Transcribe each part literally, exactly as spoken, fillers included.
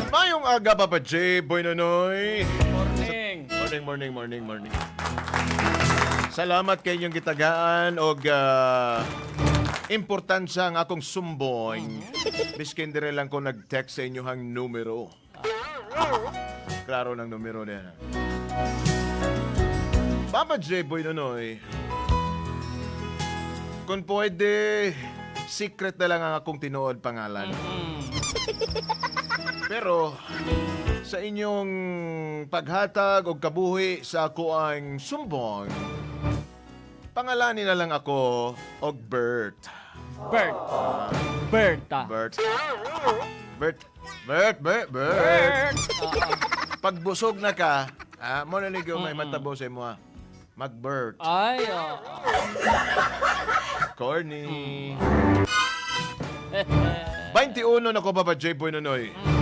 Mayong aga, Papa J, Boy Nonoy. Morning. Morning, morning, morning, morning. Salamat kay inyong gitagaan og, ah, importansya ang akong sumbong. Mhm. Biskin dire lang ko nag-text sa inyohang numero. Klaro ng numero niya. Papa J, Boy Nonoy, kung pwede, secret na lang ang akong tinuod pangalan. Mm-mm. Pero sa inyong paghatag og kabuhi sa ako ang sumbong, pangalani na lang ako og Bert. Bert. Ah. Bert, ah. Bert. Bert. Bert, Bert, Bert. Bert. Oo. Pag busog na ka, ah, mo na ni may Mm-mm. matabo sa imo, ah. Mag-Bert. Ay, oo. Corny. Mm. Bainti uno na ko, Papa J Boy Nonoy. Mm.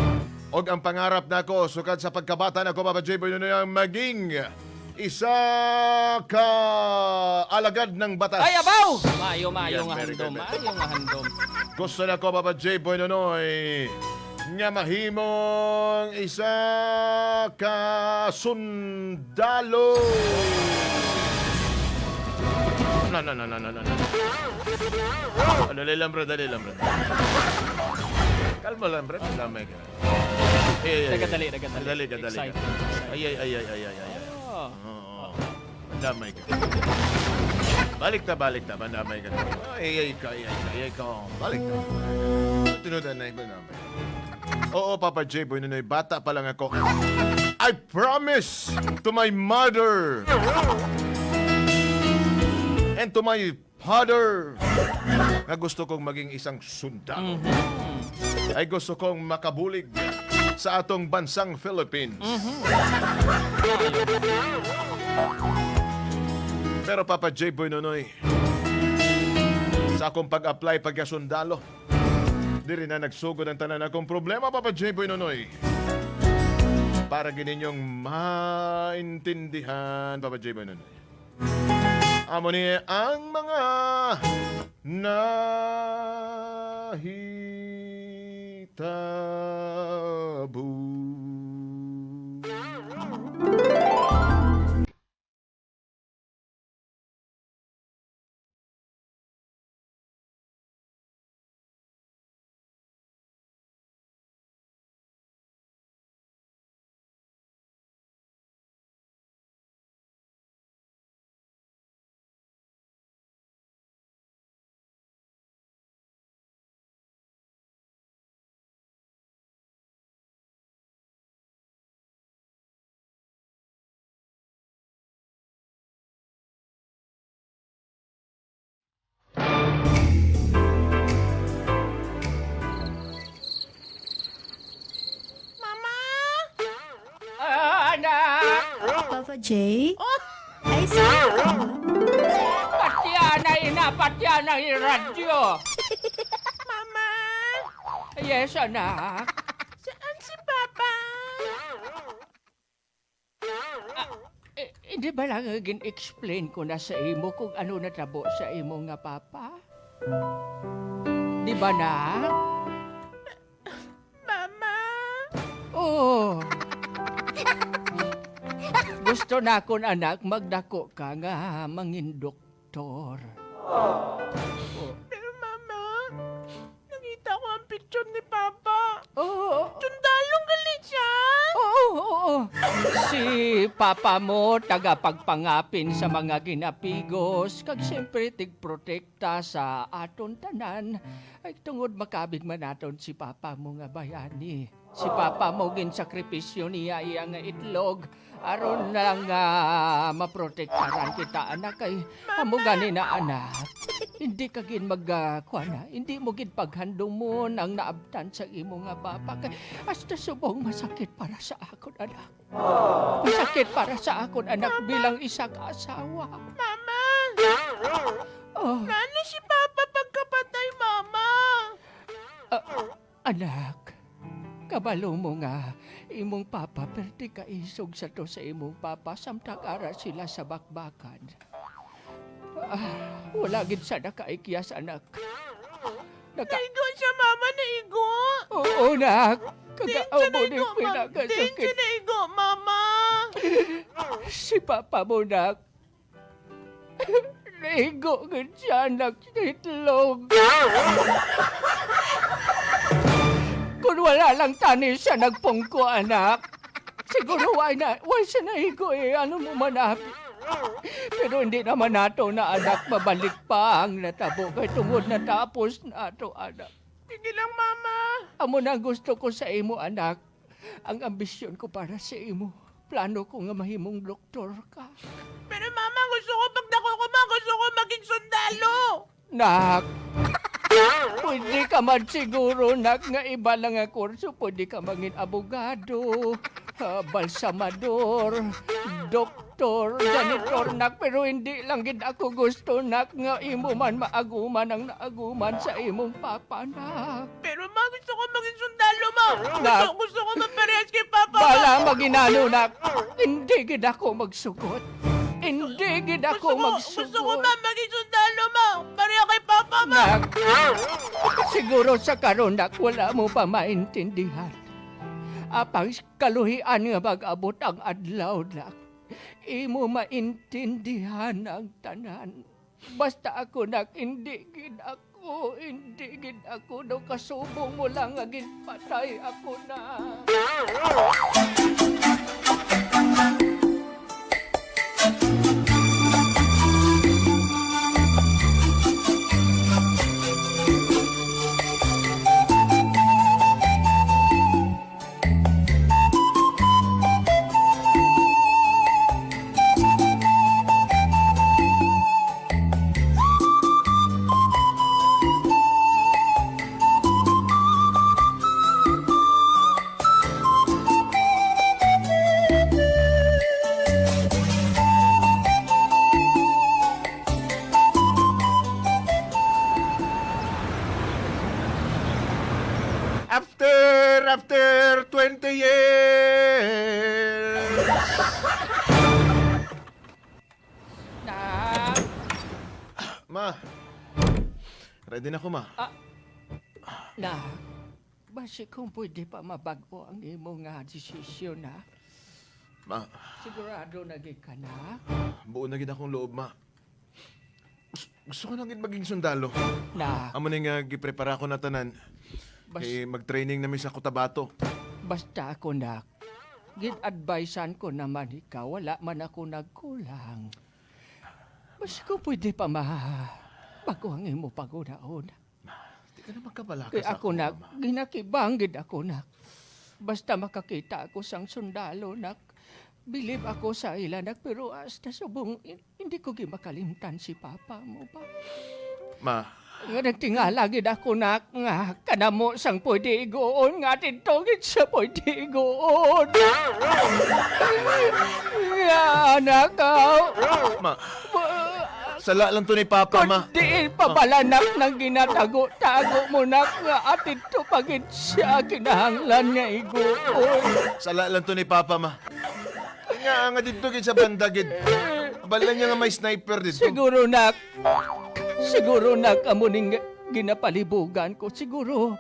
Og ang pangarap nako, sukad sa pagkabata nako, Papa J Boy Nonoy, ang maging isa ka alagad ng batas. Ay, abaw! Maayo, maayo Yan, nga very handom. good, very Maayo nga handom. Gusto na ko, Papa J Boy Nonoy, nga mahimong isa ka sundalo. Na, na, na, na, na, na, na. Oh, dali lang, bro, dali lang, bro. Kalma lang, bro. Damay ka. Ay, ay, ay, Nagkadali, ay. nagkadali. Dali ka, dali ka. Excited. Ay, ay, ay, ay, ay, ay, ay, ay. Oh. Oo. Damay ka. Balik ta, balik ta, damay ka. Ay, ay, ka, ay, ay, ay, ay, ka. Balik ta. Tinudan na iba naman. Oo, Papa J Boy, Nonoy, bata pa lang ako. I promise to my mother and to my Father, nga gusto kong maging isang sundalo. Mhm. Ay gusto kong makabulig sa atong bansang Philippines. Mhm. Pero Papa J Boy Nonoy, sa akong pag-apply pagkasundalo, diri na nagsugod ang tanan akong problema, Papa J Boy Nonoy. Para gid ninyong maintindihan, Papa J Boy Nonoy. Amo ni ang mga nahitabo. Mama! Ah, anak! Papa J? Oh! Ay, sorry ka. Patya na ina, patya na yung radyo. Mama! Yes, anak. Saan si Papa? Ah, eh, hindi ba lang gin-explain ko na sa imo kung ano natabo sa imo nga papa? Di ba na? Mama! Oo. Gusto nakon, anak, magdako ka nga mangin doktor. Oh. Pero, Mama, nakita ko ang picture ni Papa. Oo. Sundalo gali siya. Oo, oo. Si Papa mo, tagapagpangapin sa mga ginapigos, kag siyempre tigprotekta sa aton tanan. Ay, tungod makabig man naton si Papa mo nga bayani. Si Papa mo, ginsakripisyo niya iya nga itlog aron lang nga maprotektaran kita, anak. Kay amo gani na, anak. Hindi ka gid mag, ah, kuwan na, hindi mo gid paghandumon ang naabtan sa imo nga papa. Kay hasta subong masakit para sa akon, anak. Masakit para sa akon, anak, bilang isa ka asawa. Mama! Oh. Nano si Papa pagkapatay, Mama? Ah, anak, kabalo mo nga imong papa perti kaisog sa to sa imong papa samtang ara sila sa bakbakan. Ah, wala gid sana kaikyas, anak. Naka- Naigo siya, Mama, naigo. Oo, nak. Diin siya naigo, ma'am? Diin siya naigo, mama? Si papa mo, nak. Naigo gid siya, nak, sa itlog. Kung wala lang tani siya nagpungko, anak, siguro wa na, wa siya naigo, eh. Ano mo man, ah? Pero hindi naman nato na, anak, mabalik pa ang natabo kay tungod natapos nato, anak. Sige lang, mama. Amo na ang gusto ko sa imo, anak. Ang ambisyon ko para sa imo, plano ko nga mahimong doktor ka. Pero, mama, gusto ko, pagdako ko, ma, gusto ko maging sundalo. Nak, pwede ka man siguro, nak, nga iba lang nga kurso. Pwede ka mangin abogado, ah, balsamador, doktor, janitor, nak. Pero hindi lang gid ako gusto, nak, nga imo man maaguman ang naaguman sa imong papa, nak. Pero, ma, gusto ko maging sundalo, ma. Nak. Gusto, gusto ko maparehas kay papa, ma. Bala maginano, nak. Hindi gid ako magsugot. Hindi gid ako magsugot. Gusto ko, gusto ko, ma, maging sundalo, ma. Pareha kay papa, ma. Nak, siguro sa karon, nak, wala mo pa maintindihan. Apang kaluhian nga mag-abot ang adlaw, nak, imo maintindihan ang tanan. Basta ako, nak, hindi gid ako, hindi gid ako daw kasubong mo lang nga ginpatay ako na. After, after twenty years. Nak. Ma. Ready na ko, ma. Ah. Nak, basi kung pwede pa mabag-o ang imo nga desisyon, ha? Ma. Sigurado na gid ka, nak? Buo na gid akong loob, ma. Gus-, gusto ko lang gid maging sundalo. Na. Amo ni nga giprepara ko na tanan. Bas- Kay mag-training na mi sa Cotabato. Basta ako, nak. Gin-advisean ko naman ikaw, wala man ako nagkulang. Basta kung pwede pa, ma, bago ang imo panghunahuna. Ma, di ka na magkabalaka sa ako, nak, ma. Kay ako, ginakibang gid ako, nak. Basta makakita ako sang sundalo, nak. Bilib ako sa ila, nak, pero hasta subong, hin-, hindi ko gid makalimtan si papa mo ba. Ma. Nga nagtingala gid ako, nak, nga kanamo sang pwede iguon, nga didto gid sa pwede iguon. Nga, anak, aw. Ma. Ma. Sala lang to ni Papa, ma. Kung diin pa bala, nak, nang ginatago-tago mo, nak, nga adto pa gid siya kinahanglan nga iguon. Sala lang to ni Papa, ma. Nga, nga didto gid sa banda gid. Bala niya nga may sniper didto. Siguro, nak. Siguro, nak, amo ning ginapalibugan ko. Siguro,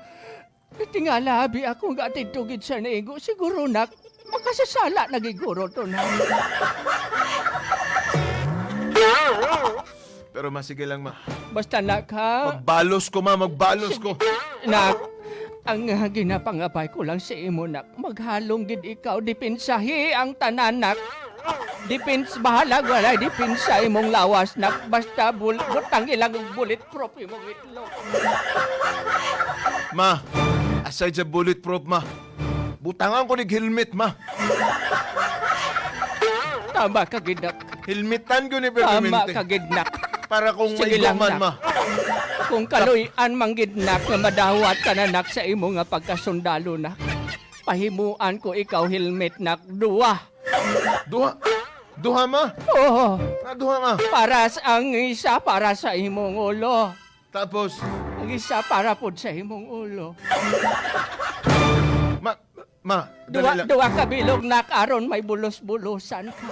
tingala abi ako nga didto gid siya naigo. Siguro, nak, makasasala na gid guro to, nak. Pero ma, sige lang, ma. Basta, nak, ha? Magbalos ko, ma, magbalos ko. Sige, nak, ang, ah, ginapangabay ko lang sa imo, nak, maghalong gid ikaw, depensahi ang tanan, nak. Depends, bahalag walay depensa imong lawas, nak. Basta bul-, butang ilang bulletproof imong itlog. Ma, aside sa bulletproof, ma, butangan ko nig helmet, ma. Tama ka gid, nak. Helmetan ko ni permanente. Tama ka gid, nak. Para kung may duman, ma. Sige lang, nak. Kung kaluy-an man gid, nak, nga madawat ka na, nak, sa imo nga pagkasundalo, nak. Pahimuan ko ikaw helmet, nak, duha. Duha? Duha, ma? Oo. Nga duha nga? Para sa, ang isa para sa imong ulo. Tapos? Ang isa para pod sa imong ulo. Ma, ma, duha, dali lang. Duha ka bilog, nak, aron may bulos-bulosan ka.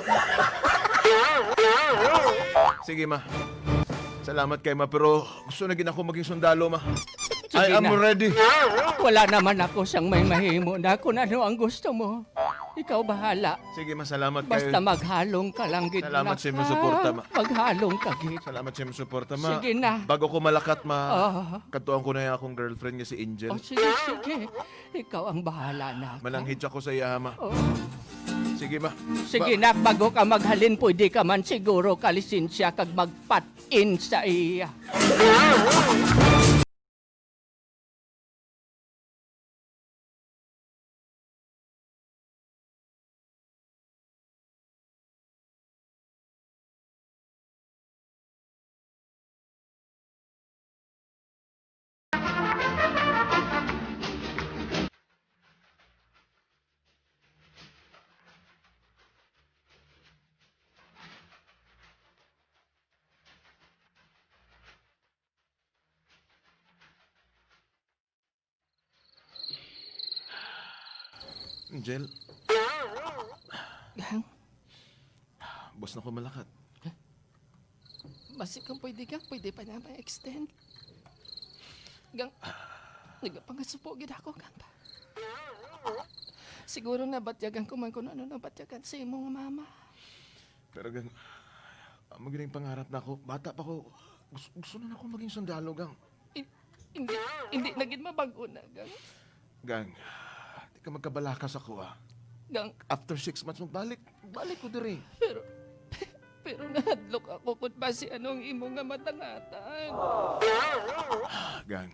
Sige, ma. Salamat kay, ma, pero gusto na gid ako maging sundalo, ma. I Sige am na. ready. Wala naman ako sang may mahimo na kung ano ang gusto mo. Ikaw bahala. Sige, ma, salamat Basta kayo. maghalong ka lang gid Salamat na. sa imong suporta, ma. Maghalong ka gid. Salamat sa imong suporta, ma. Sige na. Bago ko malakat, ma, Ah. kadtuan ko na yung akong girlfriend nga si Angel. Oh, sige, sige. Ikaw ang bahala na. Mananghid ako sa iya, ma. Oh. Sige, ma. Sige Ba- na, bago ka maghalin, pwede ka man siguro kalisensya kag magpat-in sa iya. Angel. Gang? Buas na ko malakat. Basi kung pwede, gang, pwede pa na ma-extend. Gang, nagapangasupo gid ako, gang. Siguro nabatyagan ko man kung ano nabatyagan sa imo nga mama. Pero, gang, amo gid ang pangarap nako. Bata pa ko, gus-, gusto na nako maging sundalo, gang. I-, hindi, hindi na gid mabag-o na, gang. Gang, di ka magkabalaka sa ako, ah. Gang. After six months, magbalik, balik ko diri. Pero, pero nahadlok ako kung basi ano ang imo nga matangatan. Gang.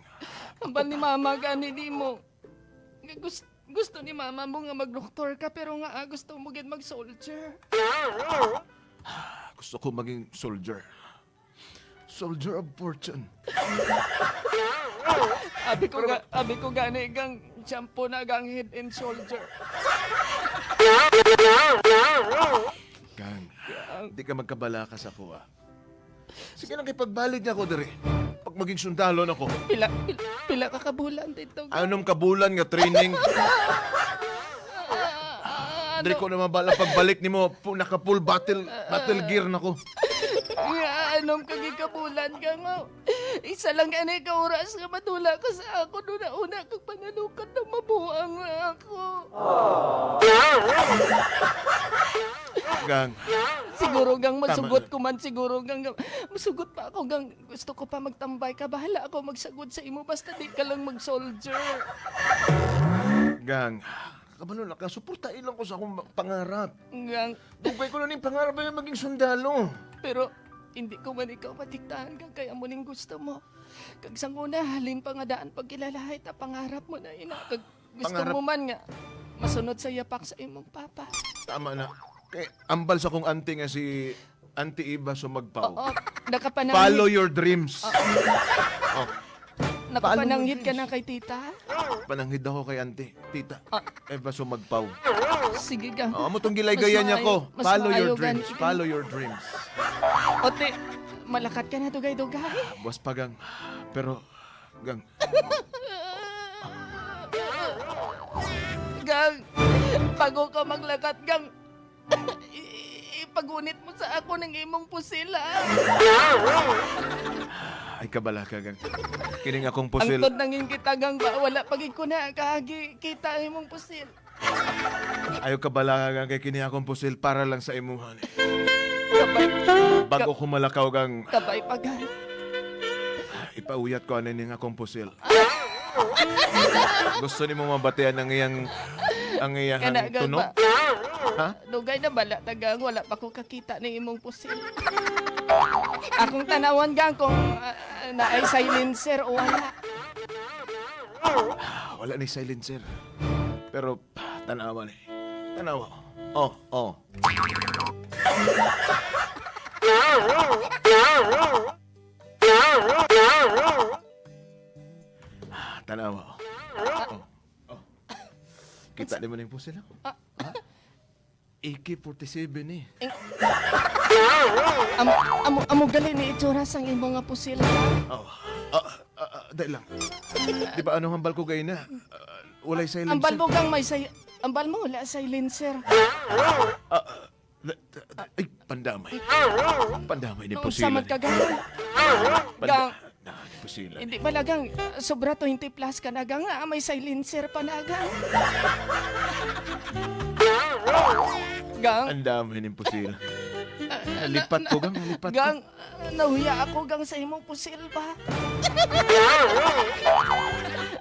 Hambal ni mama gani nimo. Nga gus-, gusto ni mama mo nga magdoktor ka, pero nga, ah, gusto mo gid mag-soldier. Gusto ko maging soldier. Soldier of fortune. Abi ko Pero ga-, abi ko gani, gang, shampoo na, gang, Head and Shoulder. Gang, di ka magkabalaka sa ako, ah. Sige lang kay pagbalid niya ako diri. Pag maging sundalo na ko. Pila, pila, pila ka kabulan dito, gang? Anom kabulan nga training. Ah, ah, Diri ano? ko na mabala pagbalik nimo, pu-, naka full battle, battle gear na ko. Nga, anom ka gikabulan ka nga. Isa lang gani ka oras nga madula ka sa akon una-una kag pangalukat na mabuang na ako. Gang. Siguro, gang, Tama masugot na. ko man, siguro, gang, gang. Masugot pa ako, gang. Gusto ko pa magtambay ka. Bahala ako magsagod sa imo. Basta di ka lang mag-soldier. Gang, kabalo na ka. Suportahi lang ko sa akong pangarap. Gang. Dugay ko na ning pangarap nga maging sundalo. Pero hindi ko man ikaw madiktahan kag kaya mo ning gusto mo. Kag sang una, halin pa nga daan pagkilalahay ta, pangarap mo na ina. Kag gusto Pangarap. mo man nga masunod sa yapak sa imong papa. Tama na. Kay ambal sa kong auntie nga si Auntie Eva Sumagpaw. Oo, nakapananghid. Follow your dreams. Oo. Oh. Nakapananghid ka na kay tita? Pananghid ako kay Auntie, Tita Ah. Eva Sumagpaw. Sige, gang. Oh, amo tong gilaygaya Mas niya maayo, ko. mas Follow your maayo dreams. gani. Follow your dreams. Ote, malakat ka na, dugay-dugay. Buwas pa, gang. Pero, gang. Gang, bago ka maglakat, gang, i-, i-, ipagunit mo sa ako ning imong pusil, ha? Ay, kabalaka, gang. Kining akong pusil. Hangtod nangin kita, gang, ba? Wala pa gid ko na kaagi kita imong pusil. Ayaw kabalaka, gang, kay kini akong pusil para lang sa imuha ni. Kabay. Bago ko malakaw, gang. Kabay pa, gang. Ipauyat ko ani ning akong pusil. Gusto nimo mabatian ang iyang, ang iyang Kana, gang, tunog? ba? Ha? Dugay na bala, tagang wala pa ko kakita ning imong pusil. Akong tanawan, gang, kung, ah, naay silencer o wala. Wala ni silencer. Pero, tanawa ni. Tanawa. Oh, oh. Tanawa. Oh. Oh. Kita nimo ning pusil ako. Ah. Ha? A K forty-seven eh. Ing-, am-, amo, amo gali ni itsura sang imo nga pusil, ha? Oh. Ah, ah, ah, dahil lang. Di ba ano hambal ko gay na? Ah, walay silencer. Ambal mo, gang, may say-, ambal mo, wala silencer. Ah, ah, da-, da-, da-, ay, pandamay. Pandamay ni Naunsa pusilan. man ka, gang? Panda-, Gang. na, na, Pusilan. Hindi bala, gang, sobra twenty plus ka na, gang, ah, may silencer pa na, gang. Gang. Ang dami ning pusil. Ah, na-, Lipat na-, ko, gang, lipat ko. Gang, ah, nahuya ako, gang, sa imong pusil ba?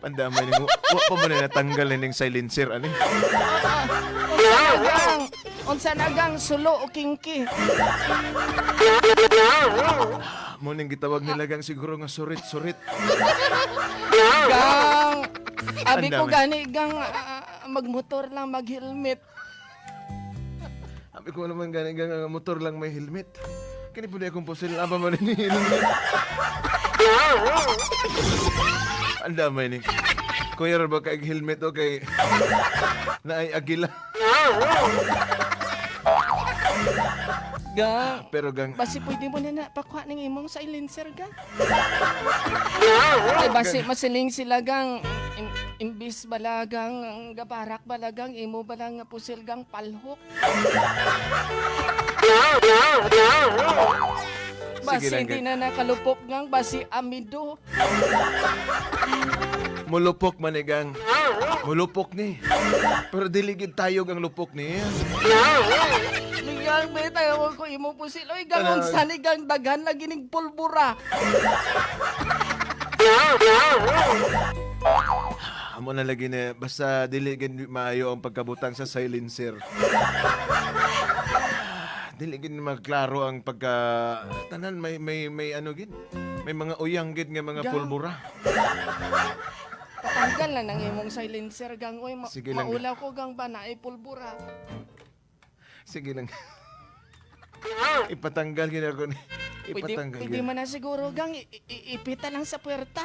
Ang dami ning, wa pa man na natanggal ning silencer, ani? Unsa na, gang? Unsa na, gang, sulo o kinky? Mo ning gitawag nila, gang, siguro nga surit-surit. Gang, abi ko Ang dami. gani, gang, ah, magmotor lang, mag-helmet. Abi ko naman gani, gang, nga motor lang may helmet. Kini pud akong pusil, aba man ni helmet. Ang damay ni. Kuya, ra ba kay helmet o kay naay agila? Gang, Pero, gang, basi pwede mo na na pakuha ning imong silencer, gang. Ay, basi masiling sila, gang, im-, imbis bala, gang, gabarak bala, gang, imo bala nga pusil, gang, palhok. Basi Sige lang, hindi gang. na nakalupok, gang, basi amido. Mulupok man ni, gang. Mulupok ni. Pero dili gid tayog ang lupok ni. Gang, may tayo ko imo pusil. Oy, gang, Ano? unsa ni, gang, daghan lagi ning pulbura. Amo na lagi na, basta dili gid maayo ang pagkabutang sa silencer. Dili gid maklaro ang pagka, tanan may, may, may ano gid, may mga uyang gid nga mga Gang. pulbura. Patanggal na nang imong silencer, gang. Uy, ma-, Sige lang, maulaw ko, gang, ba naay pulbura. Sige lang. Ipatanggal gid ako ni. Pwede, Ipatanggal pwede gid. man na siguro, gang, i-, i-, ipita lang sa puwerta.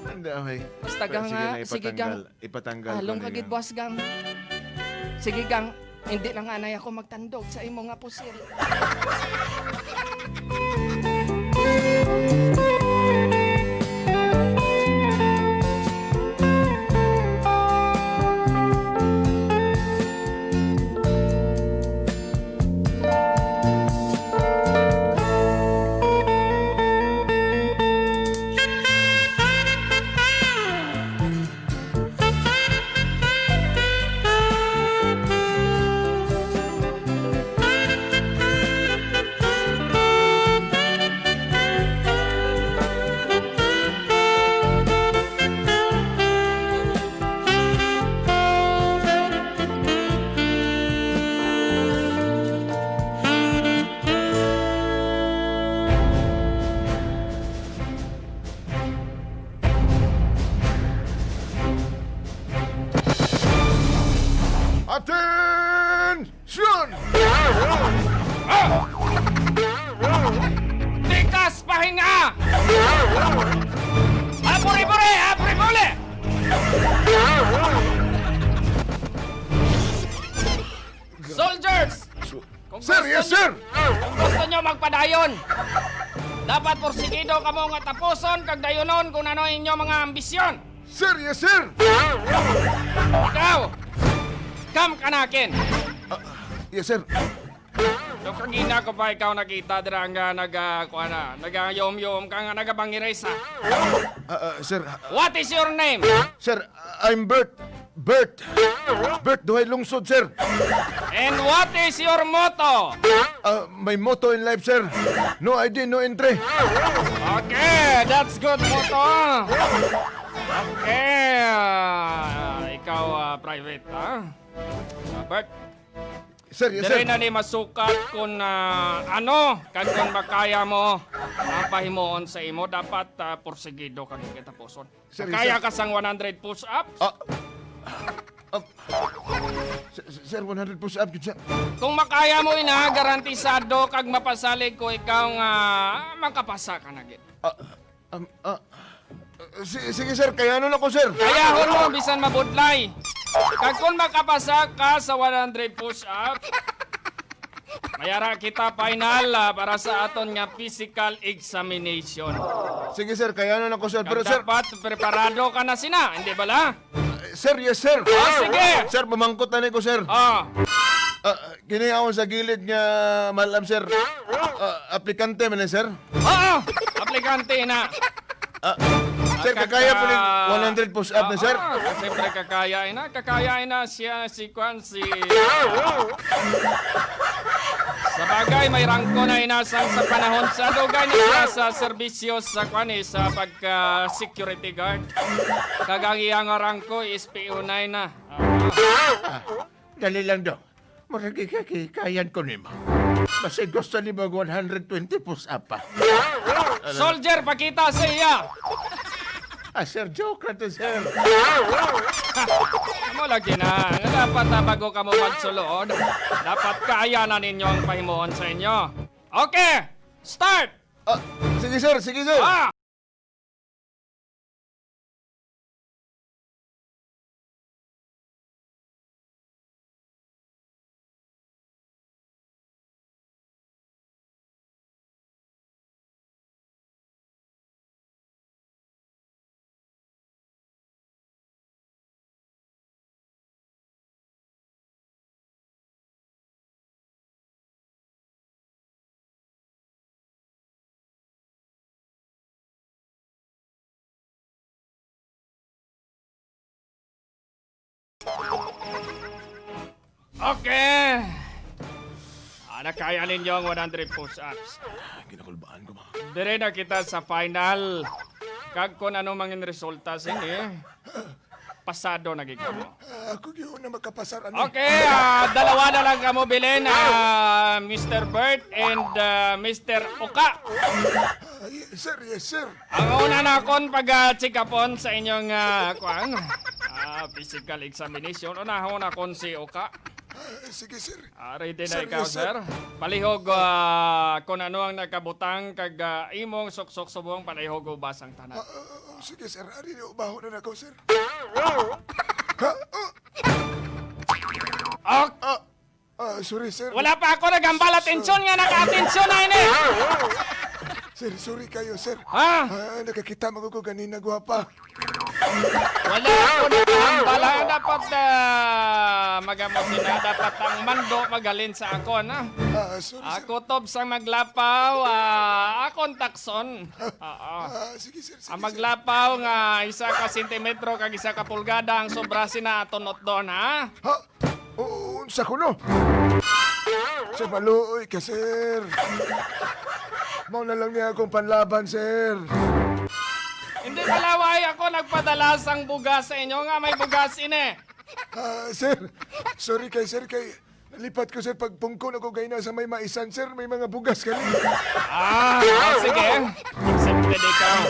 Ang damay. Basta, gang, Sige ah, na, sige, ipatanggal. gang. Ipatanggal ko Halong na ka gid, yan. boss, gang. Sige, gang. Hindi lang anay ako magtandog sa imo nga pusil. Attention! Tikas pahinga! Apuri-puri! Apuri-puli! Soldiers! Kung Sir, gusto yes, nyo, sir! kung gusto nyo magpadayon, dapat porsigido kamo nga tapuson kag dayunon kung ano inyo mga ambisyon. Sir, yes, sir! Ikaw, come ka na akin. Ah, yes, sir. So, kagina ko pa ikaw nakita dira nga naga-, kuha na, nagayom-yom ka nga nagabangirisa. Ah, ah, sir, ah, What is your name? sir, I'm Bert. Bert. Bert Duhay Lungsod, sir. And what is your motto? Ah, my motto in life, sir. No I D, no entry. Okay, that's good motto, ah. Okay, ah, ikaw, ah, private, ah. Ah, Bert, Sir, yes, diri sir. na ni masukat kung, ah, ano, kag kung makaya mo ang pahimuon sa imo, dapat, ah, porsigido kag katapuson. Sir, yes, Kaya sir. ka sang one hundred push-ups? Ah, ah, sir, sir, one hundred push-up, good, sir. Kung makaya mo ina, garantisado kag mapasalig ko ikaw nga makapasa ka na gid. Ah, um, ah, si-, sige, sir, kayano na ko, sir. Kayahon mo, bisan mabudlay. Kag kung makapasa ka sa one hundred push-up, mayara kita final, ah, para sa aton nga physical examination. Sige, sir, kaya na ako, sir. Pero, Kag sir, dapat preparado ka na sina, hindi bala? Sir, yes, sir. Oh, sige. Sir, pamangkot na ni ko, sir. Oh. Ah, kini akon sa gilid nga malam, sir. Ah, aplikante man ni, sir. Oo, aplikante na. Ah, sir, Agka kakaya po ni one hundred push-up na, sir? Oo, siyempre kakaya na. Kakaya na siya si Kwan, si... Sa bagay, may rangko na inasang sa panahon sa dugay ni siya sa serbisyo sa Kwan, eh, sa pagka-security guard. Kag ang iya nga rangko is P O nine na. Ah. Ah, dali lang, Dong. Murag ikakikayan ko nimo. Basi gusto nimo og one hundred twenty push-up pa. Soldier, pakita sa iya. Ah, sir, joke ra to, sir. Amo lagi na. Dapat, ah, bago kamo magsulod, dapat kaya na ninyo ang pahimuon sa inyo. Okay, start! Ah, sige, sir. Sige, sir. Ah! Okay. Ah, nakaya ninyo ang one hundred push-ups. Ginakulbaan ko, ma. Dire na kita sa final. Kag kung ano mangin resulta sini, pasado na gid kamo. Ah, ako gyud na makapasar, ani. Okay, ah, dalawa na lang kamo bilin, ah, Mister Bert and, ah, Mister Oka. Ah, yes, sir, yes, sir. Ang una nakon pag, ah, check-upon sa inyong, ah, kuan, ah, physical examination. Unahon nakon si Oka. Ah, sige, sir. Ah, ready na ikaw, sir? Palihog, ah, kung ano ang nakabutang kag, ah, imong suksok subong, palihog ubas ang tanan. Ah, ah, ah, sige, sir. Ari, ubaho na nako, sir. Ha? Ah! Ah! Ah, sorry, sir. Wala pa ako nagambal atensyon nga naka-atensyon na ini. Sir, sorry kayo, sir. Ha? Ah, nakakita man ko ganina, gwapa. Wala ako nakahambal, ha? Dapat, ah, magamo sila. Dapat ang mando magalin sa akon, ha? Ah, sorry, sir. Ako tob sa maglapaw, ah, akon takson. Oo. Ah, sige, sir. Sige, sir. Ang maglapaw nga isa ka sentimetro kag isa ka pulgada ang sobra sina aton utdon, ha? Ha? O, unsa kuno? Sir, maluoy ka, sir. Mao na lang niya akong panlaban, sir. Hindi pala, way ako nagpadala sang bugas sa inyo nga may bugas ini. Ah, sir, sorry kay, sir, kay nalipat ko, sir, pagpungko na ko gayna sa may maisan, sir, may mga bugas kani. Ah, ah, sige. Accepted ikaw.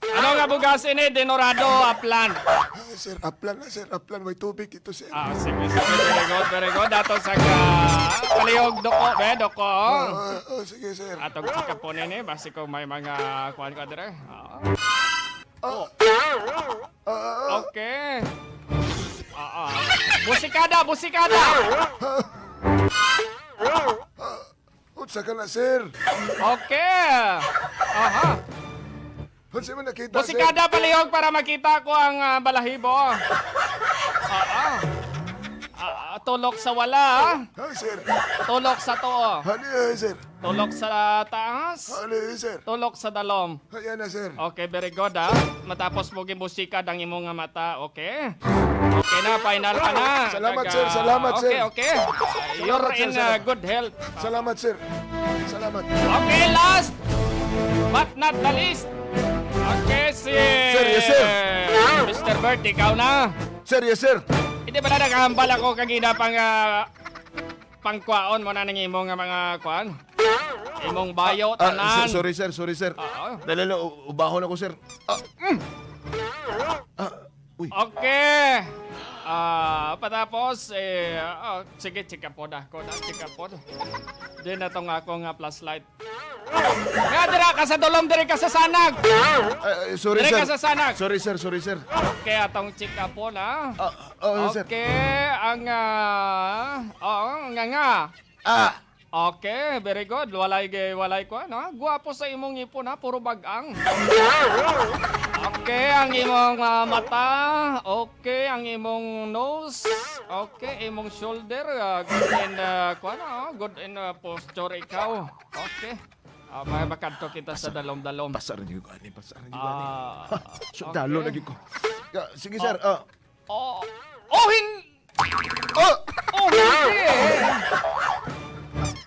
Ano nga bugas ini? Denorado, Aplan? Ah, sir, Aplan na, sir. Aplan, may tubig ito, sir. Ah, sige, sige. Very good, very good. Ato sa ka-, palihog doko, be, doko. Ah, ah, ah, sige, sir. Atong check-up po nini, basi kung may mga kuwan ka dire. Ah. Ah. Oh. Ah, ah, ah. Okay. Ah, ah. Busikada, busikada! Ah. Unsa ka na, sir? Okay. Aha. Unsa man nakita, sir? Busikada palihog para makita ko ang, ah, balahibo. Oo. Ah, tulok sa wala, ah. Ha, sir? Tulok sa tuo. Ano yun, sir? Tulok sa taas. Ano yun, sir? Tulok sa dalom. Ayan na, sir. Okay, very good, ah. Matapos mo ginbusikad ang imo nga mata, okay? Okay na, final ka na. Salamat, sir. Salamat, sir. Okay, okay. You're in, uh, good health. Salamat, sir. Salamat. Okay, last but not the least. Okay, si... Sir, yes, sir. Mister Bert, ikaw na. Sir, yes, sir. Hindi ba na nakahambal ako kagina pang, ah, pangkwaon mo na ning imo nga mga kwan? Imong bayo, ah, ah, tanan. So-, sorry, sir. Sorry, sir. Oo. Dali lang, u-, ubahon ako, sir. Ah, mm. Ah, uy. Okay. Ah, patapos, eh, ah, sige, check up po na ako na. Check up po. Di na tong ako nga flashlight. Nga, dira ka sa dulom, diri ka sa sanag. Ah, ah, sorry, sir. Diri ka sa sanag. Sorry, sir. Sorry, sir. Okay, atong check up po na. Ah, oh, sir. Okay, ang, ah, oo, nga nga. Ah. Okay, very good. Walay gay, walay ko, no? Guwapo sa imong ngipon, ha? Puro bag-ang. Okay, ang imong, ah, mata. Okay, ang imong nose. Okay, imong shoulder. Ah, good in, ah, kuwan, ah, good in, ah, posture ikaw. Okay. Ah, may makadto kita sa dalom-dalom. Pasar niyo gani, pasar niyo gani. Ah, Sundalo okay. lagi ko. Ya, sige, sir. Ah, Oh, oh, hin-, Oh! oh, hindi.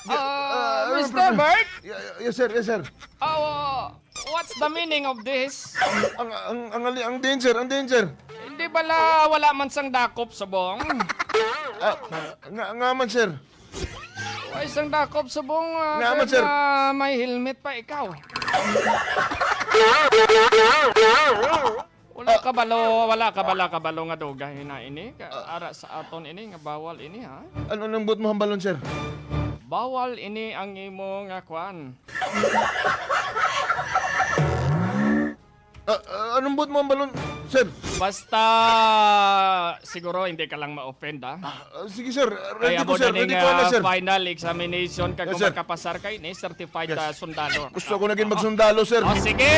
Ah, Ah, ano Mister problema? Bert? Yeah, yeah, yes, sir. Yes, sir. Oh, what's the meaning of this? Ang, ang, ang, ang, ang danger, ang danger. Hindi bala wala man sang dakop subong? Ah, nga, nga man, sir. Why sang dakop subong, ah, Nga man, kag, sir. ah, may helmet pa ikaw? Wala kabalo, wala kabala, kabalo nga dugay na ini. Ka-, Ah. ara sa aton ini nga bawal ini, ha? Ano nang buot mo hambalon, sir? Bawal ini ang imo nga kwan. Ah, ah, anong buot mo hambalon, sir? Basta, siguro hindi ka lang ma-offend, ah. Ah, sige, sir. Ready Kaya ko, mo sir. na ning, Ready ko na, ah, sir. final examination ka Yes, kung sir. makapasar ka ini, certified, Yes. ah, sundalo. Gusto ko naging magsundalo, sir. Oh, sige.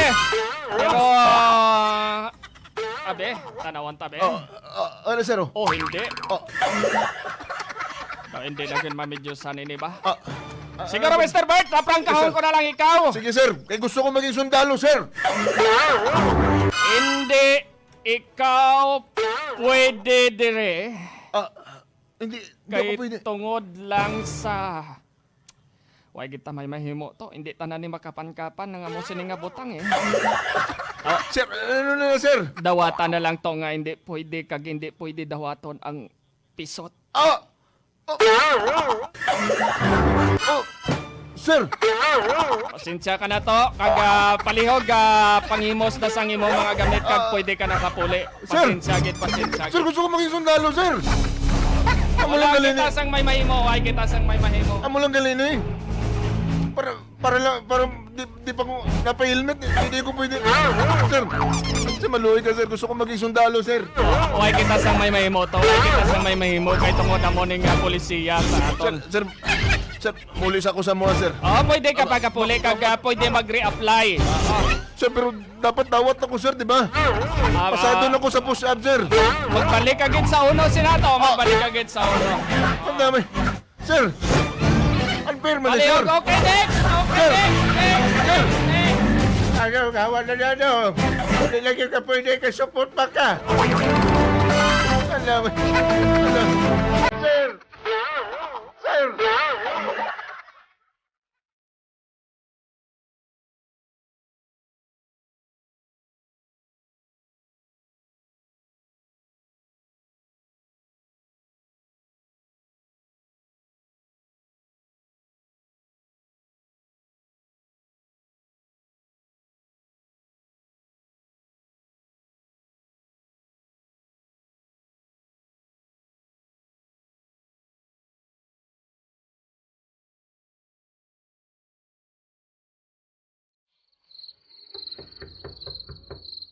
Pero, ah, abe, tanawan ta, be. Oh, ah, ano, sir, oh? Oh, hindi. Oh. Oh, hindi na gyud mamidyosan ini ba? Ah, ah, Siguro, ano, sir? Mister Bert, naprangkahon Yes, sir. ko na lang ikaw. Sige, sir. Kay gusto ko maging sundalo, sir. Hindi ikaw pwede dire. Ah, hindi, hindi ako Kay pwede. tungod lang sa Way kita may mahimo to. Hindi tanan ni makapankapan na nga mo sini nga butang, eh. Oh, Sir, ano na, sir? Dawatan na lang to nga hindi pwede kag hindi pwede dawaton ang pisot. Ah! Oh! Oh! Sir! Pasensya ka na to. Kag, ah, palihog, ah, panghimos na sang imong mga gamit kag Ah. pwede ka na kapuli. Sir! Pasensya gid, pasensya Sir, gid. gusto ko maging sundalo, sir! Amo Wala lang gali kita ni. sang may mahimo, ay kita sang may mahimo. Amo lang gali ni. Para, para lang, para di, di pa ko napa-helmet, di, di ko pwede. Sir, sir, maluoy ka, sir. Gusto ko maging sundalo, sir. Way kita sang may mahimo to, way kita sang may mahimo kay tungod amo ning, ah, polisiya sa Sir, aton. sir, sir, muli sa ako sa mga, sir. Oh, pwede ka Aba, pagkapuli kag, ah, pwede mag-reapply. Sir, pero dapat dawat ako, sir, di ba? Ah, Pasado ah. na ko sa push-up, sir. Magbalik ka gid sa uno, Senato. Ah. Magbalik ka gid sa uno. Ang dami. Sir! Unfair man, Palihog, sir. okay, next! Okay, Sir! next, next, Sir! next, next! Ano, gawa na na, no? Hindi lagi ka pwede, kay support pa ka. Ang dami. Ano? Sir! Sir!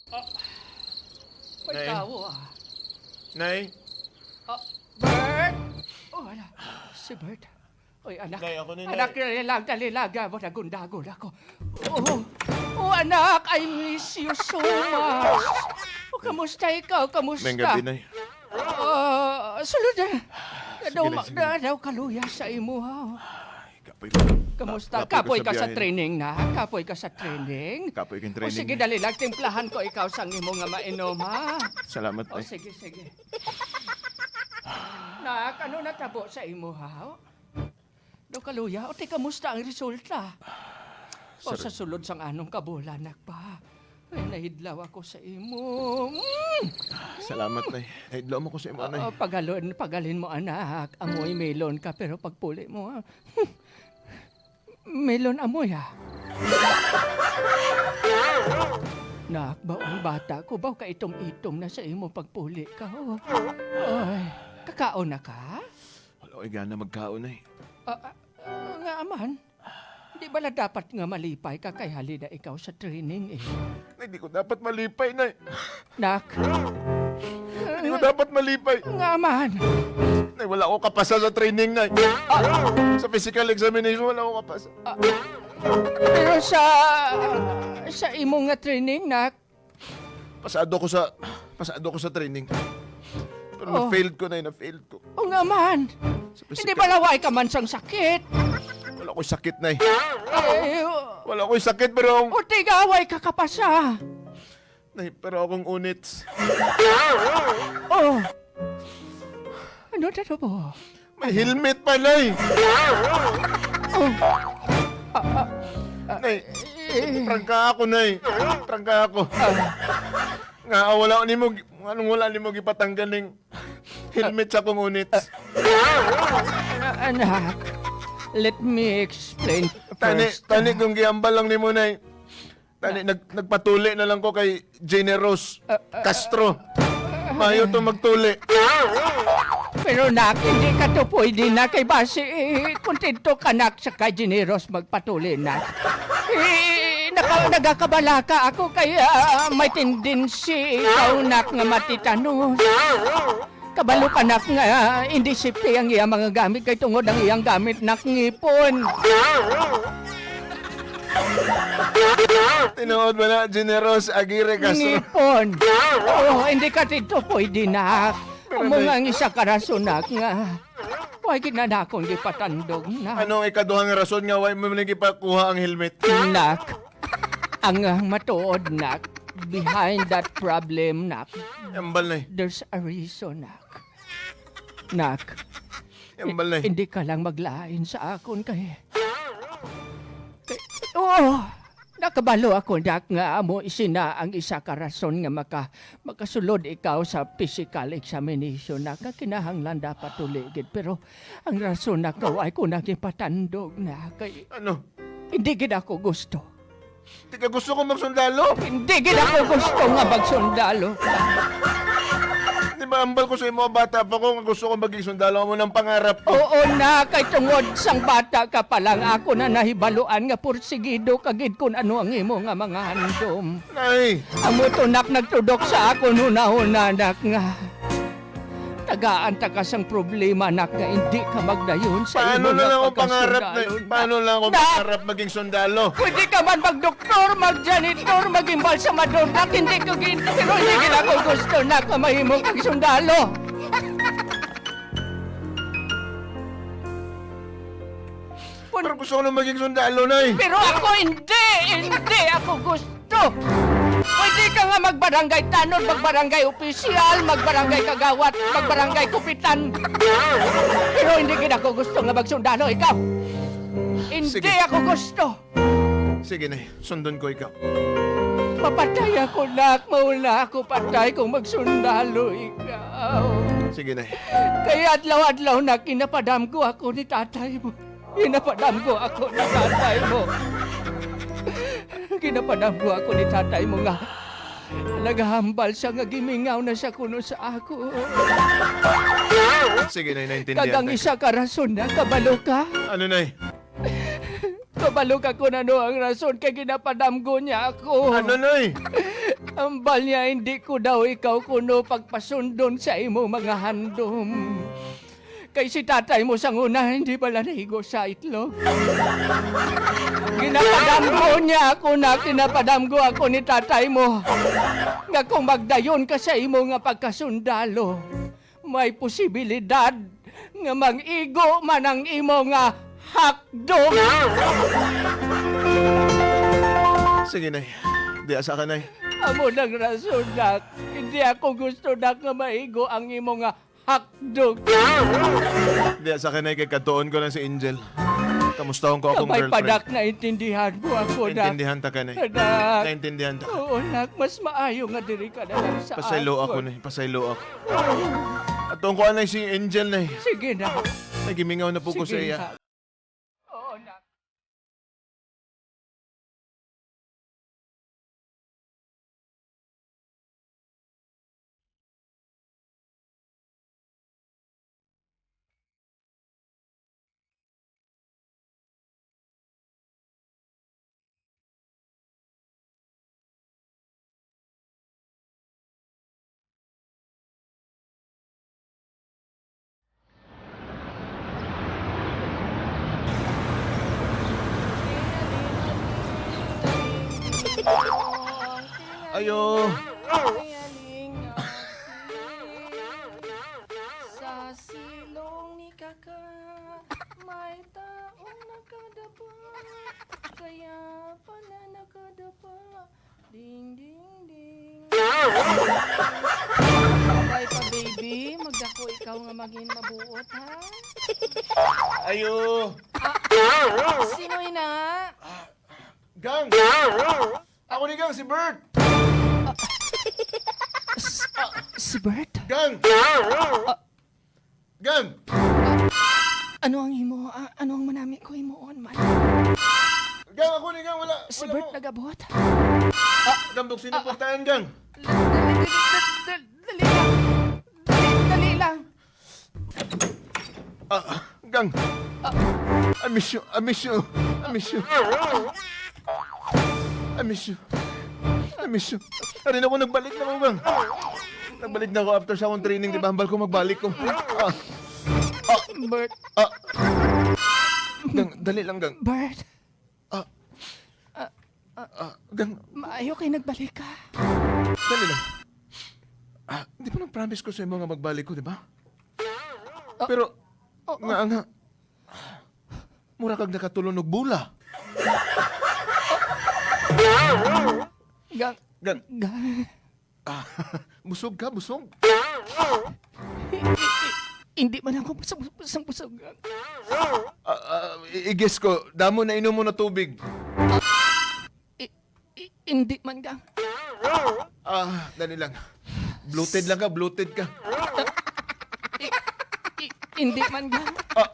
Ah, may Nay? tawo, ah. Nay? Ah, Bert! Oh, ala, si Bert. Oy, anak. Nay, ako ni, Anak, Nay. dali lang, dali lang, ah, madagol-dagol ako. Oh, oh, anak, I miss you so much. Oh, kamusta ikaw? Kamusta? May gabi, Nay. Ah, sulod na. Sige, Kaduma Nay, sige, na Nay. daw kaluya sa imo, ha? Ay, kapoy ko. Kamusta? Ka-, kapoy ko Kapoy sa ka sa biyahe, Nay. training na? Kapoy ka sa training? Kapoy kang O, training, sige, Nay. dali lang. Timplahan ko ikaw sang imo nga mainom, ha? Salamat, O, Nay. sige, sige. Nak, ano natabo sa imo, ha? Do kaluya, o, ti, kamusta ang resulta? O, Sir. sa sulod sang anong kabulan, nak pa? Ay, nahidlaw ako sa imo. Mm! Salamat, Nay. Nahidlaw mo ko sa imo, Nay. Oo, pagalon, pagalin mo, anak. Amoy melon ka, pero pagpuli mo, ha? Melon amoy, ha? Nak, baong bata ko, baw kaitom-itom na sa imo pagpuli ka, oh. Ay, kakaon na ka? Wala ko'y gana magkaon, Nay. Ah, ah, ah, nga man. Di bala dapat nga malipay ka kay halin na ikaw sa training, eh? Nay, di ko dapat malipay, Nay. Nak. Di ko dapat malipay. Nga man. Nay, wala ko kapasa sa training, Nay. Ah. Sa physical examination, wala ko kapasa. Ah. Pero sa, sa imo nga training, nak, Pasado ko sa, pasado ko sa training. Pero Oh. na-failed ko, Nay, na-failed ko. O nga man. Sa Hindi physical. Bala way ka man sang sakit. Wala ko'y sakit, Nay. Ay, o- Wala ko'y sakit, pero ang O, tigaway ka kapasa. Nay, pero akong units. Oh. Ano na mo? May helmet pa, Nay. Oh. Ah, ah, ah, Nay, eh. Prangka ako, Nay. Prangka ako. Ah. Nga, wala nimo, anong wala nimo gipatanggal ning helmet sa akong units? Ah, anak, let me explain Tani, first. Tani kung giambal lang nimo, Nay. Tani, nag-, nagpatuli na lang ko kay Generous Ah, ah, Castro. Mayo to magtuli. Pero, nak, hindi ka to pwede na kay basi, eh, kontento ka, nak, sa kay Generous magpatuli na. Eh, naka-, nagakabalaka ako kay, ah, may tendency ikaw, nak, nga matitanos. Kabalo ka, nak, nga, ah, hindi safety ang iyang mga gamit kay tungod ang iyang gamit, nak, ngipon. Tinuod ba na, Generous Aguirre Castro? Ngipon. Oh, hindi ka dito pwede, nak. Pero, Amo Nay, nga ang isa ka rason, nak, nga way gid na akon gipatandog, nak. Ano ang ikaduhang rason nga way mo man gipakuha ang helmet? Nak, ang, ah, matuod, nak, behind that problem, nak, Ambal, Nay. There's a reason, nak. Nak, Ambal, Nay. Hindi ka lang maglain sa akon kay, kay, oh, nakabalo ako, nak, nga amo sina ang isa ka rason nga maka-, makasulod ikaw sa physical examination, nak, nga kinahanglan dapat tuligid. Pero ang rason, nak, nga way ko na gipatandog, nak, kay Ano? hindi gid ako gusto. Di ka gusto ko magsundalo? Hindi gid ako gusto nga magsundalo. Di ba ambal ko sa imo, bata pa ko, nga gusto ko maging sundalo? Amo nang pangarap ko. Oo na, kay tungod sang bata ka pa lang, ako na nahibaluan nga pursigido ka gid kun ano ang imo nga mga handom. Nay! Amo to, nak, nagtudok sa akon hunahuna, nak, nga tagaan ta ka sang problema, nak, nga hindi ka magdayon sa Paano imo na nga lang ang pangarap na, pagkasundalo, nak. Paano lang ang Nak! pangarap maging sundalo? Pwede ka man magdoktor, magjanitor, maging balsamador, nak, hindi ko gin-, pero hindi gid ako gusto, nak, nga mahimo kang sundalo. Pero gusto ko na maging sundalo, Nay. Pero ako hindi, hindi ako gusto. Pwede ka nga magbarangay tanod, magbarangay opisyal, magbarangay kagawad, magbarangay kapitan. Pero hindi gid ako gusto nga magsundalo ikaw. Hindi Sige. ako gusto. Sige, Nay. Sundon ko ikaw. Mapatay ako, nak. Mauna ako patay kung magsundalo ikaw. Sige, Nay. Kay adlaw-adlaw na ginapadamgo ako ni tatay mo. Ginapadamgo ako ni tatay mo. Ginapadamgo ako ni tatay mo nga nagahambal siya nga gimingaw na siya kuno sa ako. Sige, Nay, naintindihan Kag ang ta. isa ka rason na, kabalo ka? Ano, Nay? Kabalo ka kung ano ang rason kay ginapadamgo niya ako. Ano, Nay? Ambal niya, hindi ko daw ikaw kuno pagpasundon sa imo mga handom. Kay si tatay mo sang una, hindi bala naigo sa itlog. Ginapadamgo niya ako na ginapadamgo ako ni tatay mo nga kung magdayon ka sa imo nga pagkasundalo, may posibilidad nga mag-igo man ang imo nga hakdog. Sige, Nay. Diya sa ka, Nay. Amo nang rason, nak. Hindi ako gusto, nak, nga maigo ang imo nga hakdog. Diya sa ka, Nay, kay katuon ko lang si Angel. Kamustahon ko akong Kabay pa, girlfriend. Nak, naintindihan mo ako, nak. Naintindihan ta ka, Nay. Anak. Naintindihan ta ka. Oo, nak. Mas maayo nga diri ka na lang sa Pasaylo ako, akon. Nay. Pasaylo ako. Atong ko anay si Angel, Nay. Sige na. Nagimingaw na po ko sa Sige iya. na. Oo na. Ayo. May aling asin sa silong ni Kaka. May taong nakadapa, kaya pala nakadapa. Ding, ding, ding. Bye pa, baby. Magdako ikaw nga magin mabuot, ha? Ayo. Ah, sino ina? Gang! Ako ni Gang, si Bert! S-, ah, si Bert? Gang! Ah. Gang! Ano ang imo, ah, ano ang manami ko himuon man? Gang, ako ni Gang, wala, Si wala Bert mo. Nagabot? Gang, buksin ang Ah, ah. Pagtayan, Gang! Dali, dali, dali, dali, dali lang. Dali, dali lang. Ah, Gang. Ah. I miss you. I miss you. I miss you. I miss you. I miss you. Ari na ko, nagbalik na ko, Gang. Nagbalik na ko after sa akong training, di ba? Hambal ko, magbalik ko. Ah. Ah. Bert. Ah. Gang, dali lang, Gang. Bert. Ah. Ah, ah, Gang. Maayo kay nagbalik ka. Dali lang. Ah, di ba nag-promise ko sa imo nga magbalik ko, di ba? Oh. Pero, oh, oh. Nga, nga, mura kag nakatulon og bula. Gang. Gang. Gang. Ah, busog ka, busog? Hindi man ako busog, busog, busog. Ah, ah, i-, i-guess ko, damo na inom mo na tubig. Ah, i-, i-, hindi man, Gang. Ah, dali lang. Bloated lang ka, bloated ka. I-, i-, hindi man, Gang. Ah.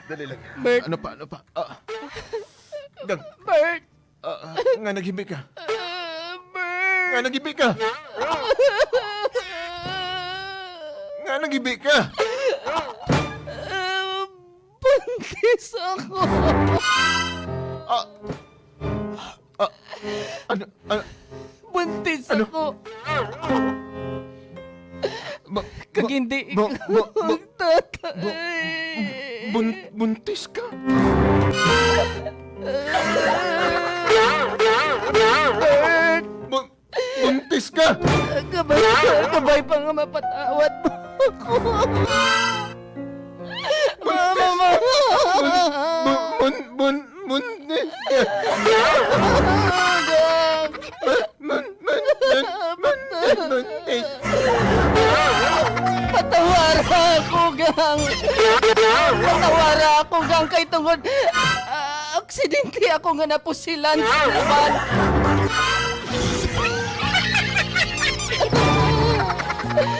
Dali lang. Bert. Ano pa, ano pa? Ah. Gang. Bert. Ah, ah, nga naghibi ka? Ah, Bert! Nga naghibi ka? Nga naghibi ka? Ah, buntis ako! Ah, ah, ano, ano? Buntis Ano? ako! Ba-, Kag ba-, hindi ba-, ikaw ba-, ba-, ang tatay. bu-, bun-, buntis ka? Bert! Bu-, buntis ka? Kabay, kabay pa nga mapatawad mo ako. Mama, mama! Bun-, bun-, bun-, bun-, buntis ka? Gab! Bun-, bun-, bun-, bun-, buntis. Patawara ako, Gang. Patawara ako, Gang, kay tungod, ah, aksidente ako nga napusilan sa uban.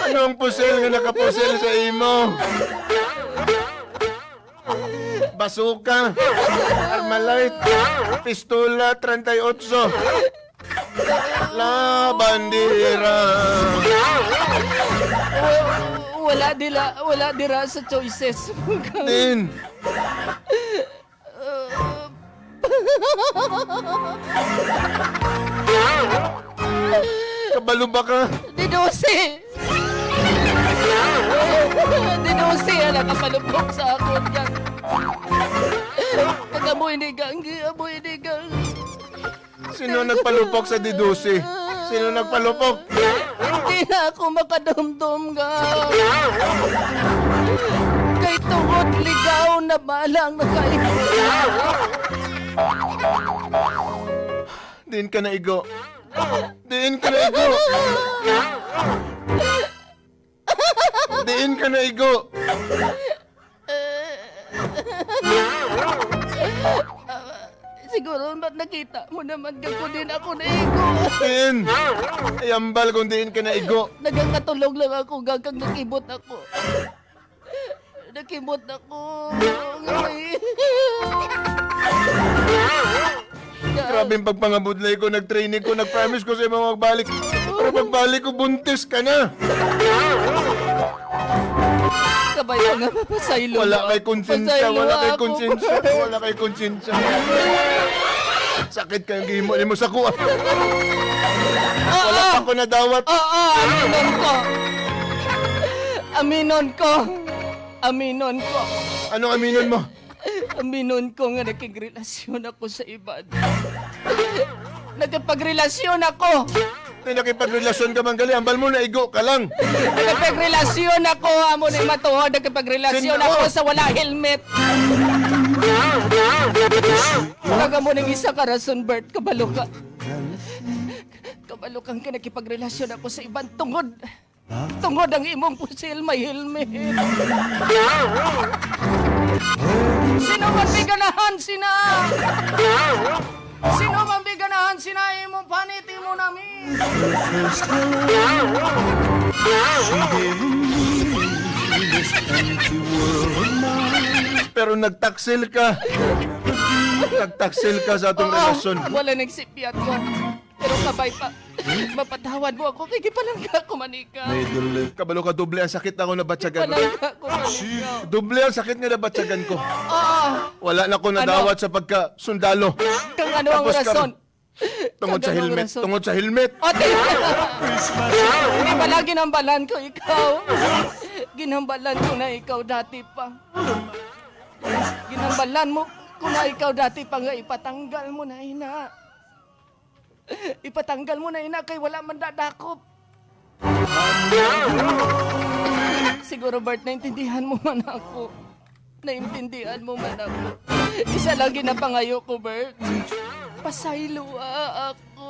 Ano ang pusil nga nakapusil sa imo? Basuka, Armalite, pistola, treinta y ocho. La bandera. Wa-, wala dila, wala dira sa choices. Din. Kabalo ba ka? Di dose. Di dose ang nakapalupok sa akon, Gang. Kag amo ini, Gang. Amo ini, Gang. Sino nagpalupok sa di dose? Sino nagpalupok? Hindi na ako makadumdom, Gang. Kay tungod ligaw na balang nakaigo. Diin ka naigo? Diin ka naigo? Diin ka naigo? Siguro, ba't nakita mo naman, Gang, kung diin ako naigo? Diin? Ay, ambal kung diin ka naigo. Nagakatulog lang ako, Gang, kag nakibot ako. Nakibot ako. Grabe ang pagpangabudlay ko. Nag-training ko, nag-promise ko sa imo magbalik. Pero pagbalik ko, buntis ka na. Kabay pa nga mapasaylo Wala mo kay ako. konsensya, Pasaylo wala kay ako. konsensya, wala kay konsensya. Sakit kay ang gihimo nimo sa kuha. Wala pa ko nadawat. Oo, aminon ko. Aminon ko. Aminon ko. Anong aminon mo? Aminon ko nga nakigrelasyon ako sa iban. Nakipagrelasyon ako. Di nakipagrelasyon ka man gali, ambal mo naigo ka lang. Nakipagrelasyon ako, amo ni matuod, nakipagrelasyon Sin-, ako oh. sa wala helmet. Kag amo ning isa ka rason, Bert, kabalo ka. Kabalo kang ka nakipagrelasyon ako sa iban tungod. Tungod ang imong pusil may helmet. Sino man may ganahan sina? Sino man may ganahan sina imong panit imo nami? Pero nagtaksil ka. Nagtaksil ka sa atong Oo, relasyon. Wala nagsipyat ko. Pero kabay pa. Mapatawad mo ako kay gipalangga ko man ikaw. Kabalo ka, doble ang sakit na ako nabatyagan. Gipalangga ko man ikaw. Doble ang sakit nga nabatyagan ko. Oo. Wala na ko Ano? nadawat sa pagkasundalo. Kang ano ang Tapos rason? karon, tungod Kang sa ano ang helmet. rason? Tungod sa helmet. O, di, di ba lang ginambalan ko ikaw? Ginambalan ko na ikaw dati pa. Ginambalan mo ko na ikaw dati pa nga ipatanggal mo na ina. Ipatanggal mo na ina kay wala man dadakop. Siguro, Bert, naintindihan mo man ako. Naintindihan mo man ako. Isa lang ginapangayo ko, Bert. Pasayloa ako.